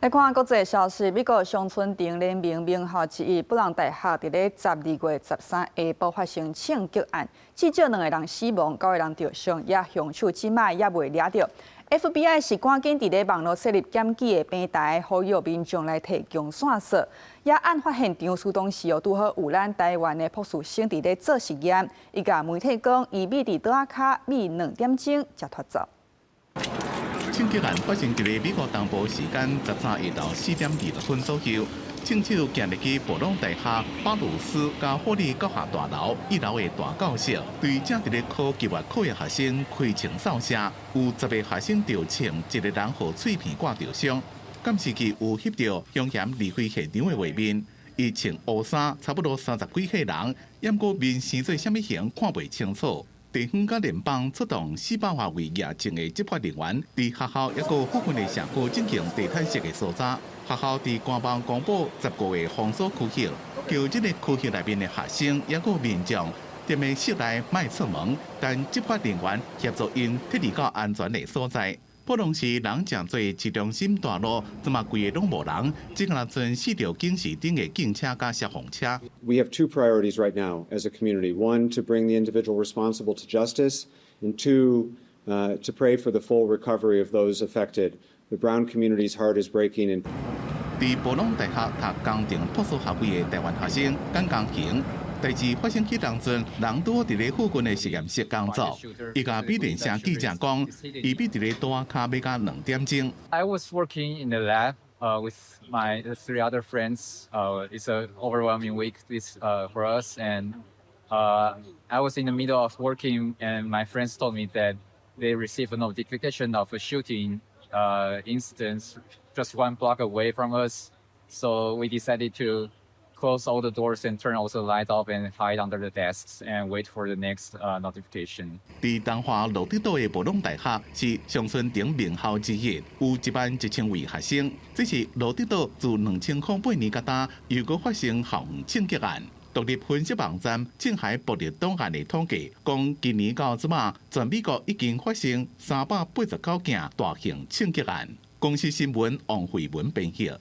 來看國際消息，美國常春藤聯盟名校之一布朗大學佇咧12月13下晡發生槍擊案，至少兩個人死亡，九個人著傷，也兇手這擺猶未掠著。FBI 是趕緊佇咧網路設立檢舉的平台，呼籲民眾來提供線索。也案發現場時當時哦，拄好有咱台灣的博士生佇咧做實驗，伊共媒體講，伊覕佇桌仔跤覕2點鐘才脫走。槍擊案發生佇咧美國東部時間13下晝4點20分左右，槍手行入去布朗大學巴魯斯佮霍利教學大樓一樓的大教室，對正佇咧考期末考的學生開槍掃射，有10個學生著槍，一个人予碎片割著傷。監視器有翕著兇嫌離開現場的畫面，伊穿烏衫，差不多30幾歲人，毋過面生做啥物形看袂清楚。地方佮聯邦出動400外位夜警的執法人員，佇學校抑閣附近的社區進行地毯式的搜查。學校佇官網公布15個封鎖區域，叫這个區域內面的學生抑閣民眾，踮咧室內莫出門，等執法人員協助𪜶撤離到安全的所在。布隆市人誠濟市中心大路，這馬規个攏無人，只敢若賰四條警示燈的警車佮消防車。 We have two priorities right now as a community. One, to bring the individual responsible to justice, and two, to pray for the full recovery of those affected. The Brown community's heart is breaking. And 佇布朗大學讀工程博士學位的台灣學生簡江行，代誌發生彼當陣，人拄佇咧附近的實驗室工作。伊共美聯社記者講，伊覕佇咧桌仔跤覕到2點鐘。 I was working in the lab with my three other friends. It's an overwhelming week this for us, and I was in the middle of working, and my friends told me that they received a notification of a shooting incident just one block away from us. So we decided to close all the doors and turn all the lights off and hide under the desks and wait for the next notification. 佇東華羅德島的布朗大學是常春藤名校之一，有11,000位學生。這是羅德島自2008年到今又閣發生校園槍擊案。獨立分析網站正海暴力檔案的統計，講今年到這馬，全美國已經發生389件大型槍擊案。公視新聞王慧文編譯。